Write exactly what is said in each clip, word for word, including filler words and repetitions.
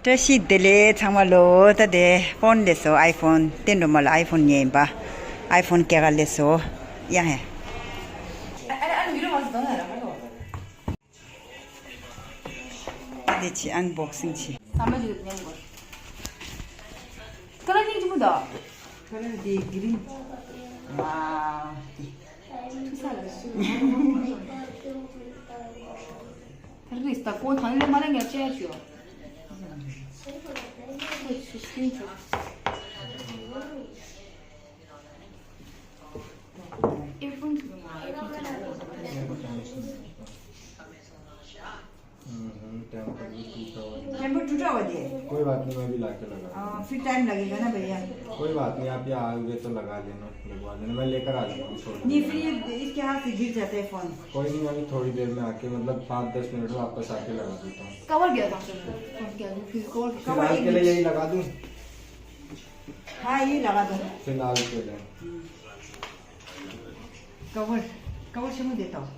བཀྲ་ཤིས་བདེ་ལེགས་ཚང་མ་ལོ། ད་དེ་ཕོན་སླེབས་སོང་། ཨའི་ཕོན། བསྟན་སྒྲོལ་མ་ལ་ཨའི་ཕོན་ཉོས་ཡིན་པ། ཨའི་ཕོན་སྐྱེལ་ག་སླེབས་སོང་། ཡ་ཧེ། འདི་ཅི་ཨན་བོག་སིང་ཅི། ཁ་ལར་སྙིང་རྗེ་མོ་འདུག་ཁ་ལར་འདི་གི་རིན། ཝའོ། འདི། ཐུག་ས་ལ་སུ། ཐར་རིས་ད་ཀོ་ཐང་ལེ་མ་ལེ་ངས་ཅེ་ཤོ། ཨེར་ཕོན་ཐུག་མ་ཨེར་ཕོན་ཐུག་མ། हम्म, टेम्पर भी टूटा हुआ है। टेम्पर टूटा हुआ है। कोई बात नहीं, मैं भी लाके लगा दूँ। हाँ, फिर टाइम लगेगा ना भैया। कोई बात नहीं, आप यहाँ आओगे तो लगा लेना, लगवा लेना, मैं लेकर आ जाऊँगा, छोड़ नहीं, दूँगा। फिर ये इसके हाथ से गिर जाता है फोन। कोई नहीं, अभी थोड़ी देर में आके, मतलब, पाँच दस मिनट में वापस आके लगा देता हूँ। कवर गया था, फोन क्या, फिर कवर, कवर फिलहाल एक के लिए मिनट। यही लगा दूँ? हाँ, यही लगा दो। फिलहाल के लिए। कवर, कवर से मुझे देता हूँ।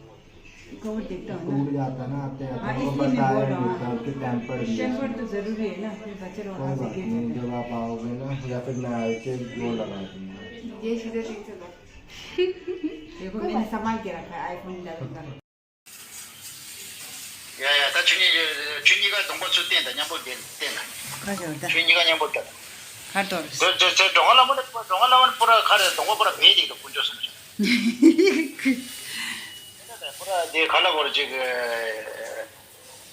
कवर देखता हूँ ना। टूट जाता ना, आपके हाँ, हाथों को इसलिए मैं बताया बोल रहा नहीं हूँ। था कि टेम्पर भी है। टेम्पर तो जरूरी है ना, फिर बच्चे लोग कोई हाथ से बात गिर नहीं, जाते हैं। जब आप आओगे ना, या फिर मैं आके वो लगा दूंगा। ये सीधे ठीक से दो। देखो, मैंने संभाल के रखा है आईफोन इलेवन का। ཡ་ཡ། ད་ཁྱོད་གཉིས་ཁྱོད་གཉིས་ཀ་གདོང་པ་ཚུར་བསྟན་དང་། མཉམ་པོ་བསྟན་དང་། ཁ་ཞོར་ད། ཁྱོད་གཉིས་ཀ་མཉམ་པོ་བསྟན། ཁ་དོར། ཁྱོད་ཁྱོད་ཁྱོད་གྲོང་ཁ་ལ་མོ་ནི་གྲོང་ཁ་ལ་མོ་ནི་པུ་ར་ཁ་རེ་གདོང་པ་པུ་ར་བེ་དེ་དང་དཀོན་མཆོག་གསུམ་ཞིག་པུ་ར་དེ་ཁ་ལ་གོར་ཅིག་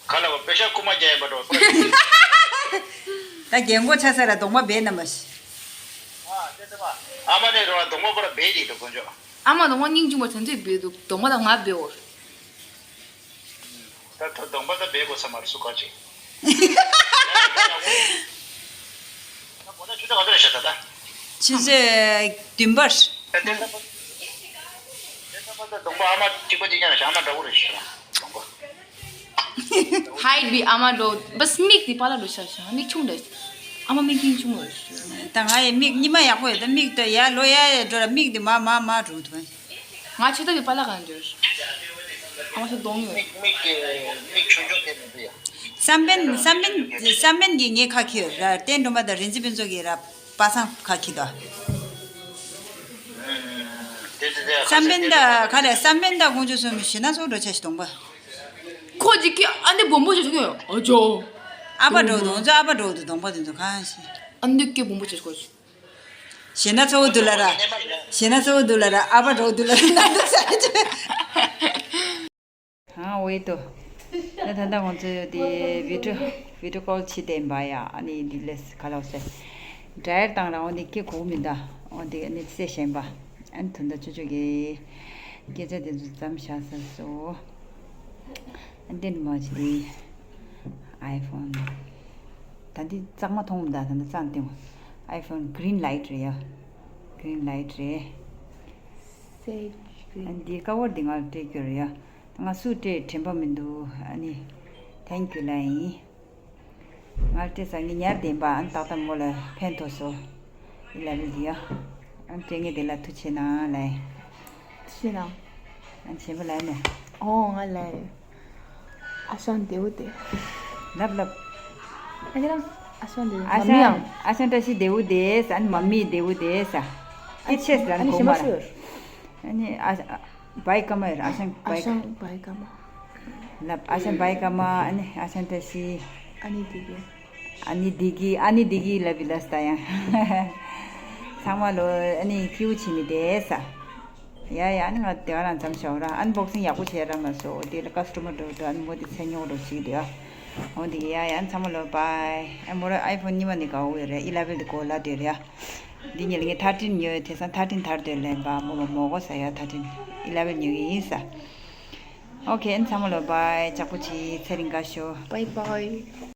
ཁ་ལ་གོར་པེ་ཤ་རྐུ་མ་རྒྱག་ཡིན་པ་འགྲོ་པུ་ར། ད་རྒན་གོག་ཆགས་ས་ར་གདོང་པ་བེ་ན་མ་ཤི། ཨ་དེ་དེ་མ་ཨ་མ་ནི་རོ་གདོང་པ་པུ་ར་བེ་དེ་དང་དཀོན་མཆོག་ཨ་མ་གདོང་པ་སྙིང་རྗེ་མོ་དེ་ཚོས་བེ་འདུག་གདོང་པ་དང་ང་བེ་འོ། ད་ད་གདོང་པ་ད་བེ་དགོས་ས་མ་རེད་སུ་ག་ཅིག་ད་གོ་ན་ཆུ་ཚོད་ག་ཚོད་རེད་ཤག་ད་ད། ཆུ་ཚོད་བདུན་པར། ད་དེ་ད་དེ་ད་ད་གདོང་པ་ཨ་མ་གཅིག་པ་གཅིག་རྐྱང་རེད་ཤག་ཨ་མ་འདྲ་པོ་རེད་ཤག་གདོང་པ། ཧའིཊ་བི་ཨ་མ་འགྲོ་བས། མིག་དེ་པ་ལ་འགྲོ་ཤག་ཤག་མིག་ཆུང་འདྲ། ཨ་མ་མིག་རྒྱན་ཆུང་བ་རེད་ཤག་ད་ང་ཡི་མིག་གཉིས་མ་ཡག་པོ་ཡོད། ད་མིག་ད་ཡར་ལོ་ཡར་ཡར་འགྲོ་ར་མིག་དེ་མར་མར་མར་འགྲོ་ཐུབ། ང་ཆེ་ཐབས་ཀྱི་པཱ་ལགས་གང་འདྲ། ཨ་མ་ཆེ་གདོང་ཡོད། མིག་མིག་གི་མིག་ཆུང་ཆུང་དེ་མི་འདུག་ཡ། བསམ་པན་བསམ་པན་བསམ་པན་གྱིས་ངའི་ཁ་འཁྱེར་ར། བསྟན་སྒྲོལ་མ་དང་རིག་འཛིན་ཕུན་ཚོགས་ཀྱིས་ར་པ་སངས་ཁ་འཁྱེར་དོ། དེ་དེ་དེ་བསམ་པན་དང་ག་ལས་བསམ་པན་དང་ཀོང་ཇོ་གསུམ་ཞེ་ན་ཚོགས་འགྲོ་ཆ་ཞིག་གདོང་པ། ཁོ་ཅིག་གིས་ཨ་འདི་སྦོམ་པོ་ཅིག་ཐུག་ཡོད། ཨ་ཅོ། ཨ་ཕ་འགྲོ་གདོང་ཚོ་ཨ་ཕ་འགྲོ་འདུག་གདོང་པ་དེ་ཚོ་གང་ཞིག་ཨ་འདི་སྐད་སྦོམ་པོ་ཅིག་ཁོ་ཅིག་ཞེ་ན་ཚ་བོ་འདུག་ལ་ར། ཞེ་ན་ཚ་བོ་འདུག་ལ་ར། ཨ་ཕ་འགྲོ་འདུག་ལ་ར། ན་འདུག་ས་རེད། ཧང་ཝེ་ཏོ། ད་ད་ལྟ་ང་ཚོ་དེ་བི་ཌིའོ་བི་ཌིའོ་ཀོལ་བྱེད་བསྡད་པ་ཡ། ཨ་ནི་འདི་ལས་ག་ལ་སེ། ཌ་ཡར་བཏང་ར་འོ་འདི་སྐད་གོ་མི་འདའ། འོ་འདི་ཨ་ནི་སེ་ཞེན་པ། ཨ་ནི་ད་ལྟ་ཅོ་ཅོ་གི་སྐད་ཆ་དེ་ཚོ་མཚམས་བཞག་ས་སོ། ཨ་འདི་ནི་མ་ཅི་དེ། ཨའི་ཕོན། ད་འདི་གཙང་མ་མཐོང་མི་འདའ། ད་འདི་གཙང་སྟེང་། ཨའི་ཕོན་གི་རིན་ལའིཊ་རེད་ཡ། གི་རིན་ལའིཊ་རེད། སེ་ཇི་གི་རིན། ཨ་འདི་ཀ་བར་འདི་ང་ལ་སྤྲད་རྒྱུ་རེད་ཡ། ང་སུ་སྤྲད་དྲན་པ་མི་འདུག་ཨ་ནི་ཐེང་ཀིའུ་ལབ་ཡིན། ང་སྤྲད་ས་ངས་ཉར་བསྡད་པ། ཨ་ནི་ཏག་ཏག་མོ་ལ་ཕན་ཐོགས་སོང་། ཨི་ལ་བེལ་འདི་ཡ། ཨ་ནི་སྤྲད་མཁན་དེ་ལ་ཐུགས་ཆེ་གནང་ལབ་ཡིན། ཐུགས་ཆེ་གནང་། ཨ་ནི་བྱས་པ་ལབ་ནས། ཨོ་ང་ལབ་ཡིན། ཨ་ཞང་བདེ་བོ་བདེ། ལབ་ལབ། ཨ་ཅེ་རང་། ཨ་ཞང་བདེ་བོ། ཨ་མ་མི་ཡང་། ཨ་ཞང་བཀྲ་ཤིས་བདེ་བོ་བདེ་ས། ཨ་ནི་མ་མི་བདེ་བོ་བདེ་ས། ཨི་ཆེས་ལ་ཨ་ནི་གོ་མ་ར། ཨ་ནི་ཨ་བའི་ཀ་མ་ཡོད། ཨ་ཞང་བའི་ཀ། ཨ་ཞང་བའི་ཀ་མ། ལབ། ཨ་ཞང་བའི་ཀ་མ། ཨ་ནི་ཨ་ཞང་བཀྲ་ཤིས། ཨ་ནི་བདེ་བོ། ཨ་ནི་བདེ་གི། ཨ་ནི་བདེ་གི་ལབ་བི་ལ་སྟ་ཡང་། ཚང་མ་ལོ་ཨ་ནི་ཁྱིའུ་ཆི་ནི་བདེ་ས། ཡ་ཡ། ཨ་ནི་ང་དེ་ག་རང་མཚམས་བཞག་ར། ཨན་བོག་སིང་ཡག་པོ་བྱས་ར་མ་སོ། དེ་ལ་ཀ་སི་ཊོ་མར་འགྲོ་འགྲོ། ཨན་མོ་དེ་ཚེ་ཉོག་འགྲོ་ཅིག་དེ་ཡ། འོ་དེ་གི་ཡ་ཡ། ཨན་ཚང་མ་ལོ་བའི། ཨན་མོ་ར་ཨའི་ཕོན་གཉིས་མ་ནི་ག་འོ་ཡོད་རེད། ཨི་ལ་བེལ་དེ་གོ་ལ་དེ་རེད་ཡ། འདི་ཉིད་ལ་ངས་ཐར་ཊིན་ཉོས། དེ་སང་ཐར་ཊིན་ཐར་དེ་ལེན་པ་མོ་མོ་མོ་གོ་ས་ཡ། ཐར་ཊིན་ཨི་ལ་བེལ་ཉོ་གི་ཡིན་ས། ཨོ་ཁེ། ཨན་ཚང་མ་ལོ་བའི། ཅག་པོ་ཆི། ཚེ་རིང་དགའ་ཤོག་བའི་བའི།